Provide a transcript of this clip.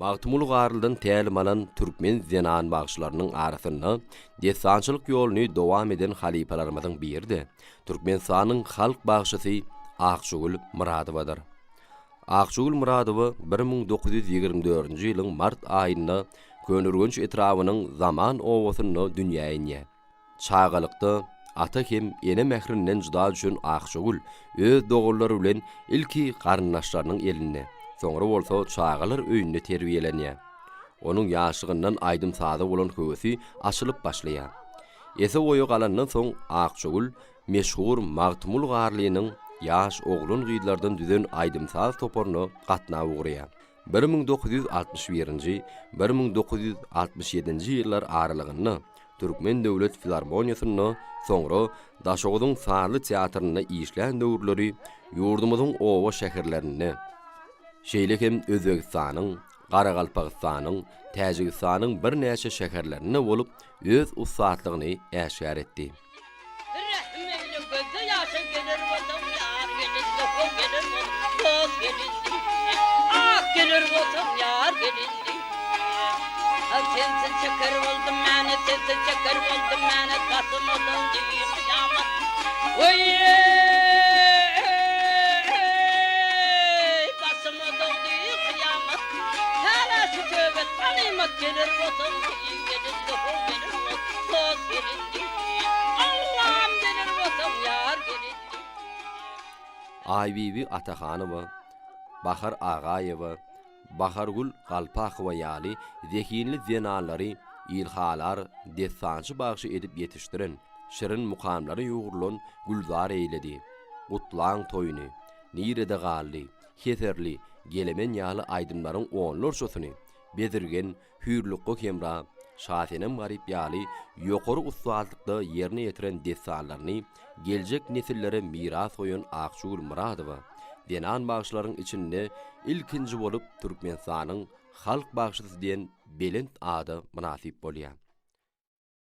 Magtymguly Garlydan tälim alan türkmen zenan bagşylarynyň arasynda dessançylyk ýoluny dowam eden halypalarymyzyň biri-de Türkmenistanyň halk bagşysy Akjagül Myradowadyr. Akjagül Myradowa 1924-nji ýylyň mart aýynda Köneürgenç etrabynyň Zaman obasynda dünýä inýär. Çagalykda ata hem ene mährinden jyda düşen Akjagül öz doganlary bilen ilki garyndaşlarynyň elinde, soňra bolsa çagalar öýünde terbiýelenýär. Onuň ýaşlygyndan aýdym-saza bolan höwesi açylyp başlaýar. Ese-boýa galandan soň Akjagül meşhur Magtymguly Garlynyň ýaş oglan-gyzlardan düzen aýdym-saz toparyna gatnap ugraýar. 1961-nji, 1967-nji ýyllar aralygynda Türkmen döwlet filarmoniýasynda, soňra Daşoguzyň sazly teatrynda işlän döwürleri ýurdumyzyň oba-şäherlerinde, şeýle hem Özbegistanyň, Garagalpagystanyň, Täjigistanyň birnäçe şäherlerinde bolup, öz ussatlygyny äşgär etdi. Bir rähim eýle gözde ýaşa geler bolsaň ýar gelindi how geler bolsaň dost gelindi ah geler bolsaň ýar gelindi Ah sensiz çeker boldum mäne sensiz çeker boldum mäne basym uzaldy kyýamat Weý basym uzaldy kyýamat Hälä şu söhbet ganymat geler bolsaň gelindi how geler bolsaň dost gelindi Allam geler bolsaň ýar gelindi. Aýbibi Atahanowa, Bahar Agaýewa, Bahargül Galpakowa ýaly zehinli zenanlary ilhalar dessançy bagşy edip ýetişdiren, şirin mukamlara ýugrulan Gülzar eýledi, Gutlaň toýuny, Nirede galdy, Heserli, Gelemen ýaly aýdymlaryň onlarçasyny Bezirgen Hüýrlukga-Hemra, Şasenem-Garyp ýaly ýokary ussatlykda ýerine ýetiren dessanlaryny geljek nesillere miras goýan Akjagül Myradowa zenan bagşylaryň içinde ilkinji bolup Türkmenistanyň halk bagşysy diýen belent ada mynasyp bolýar.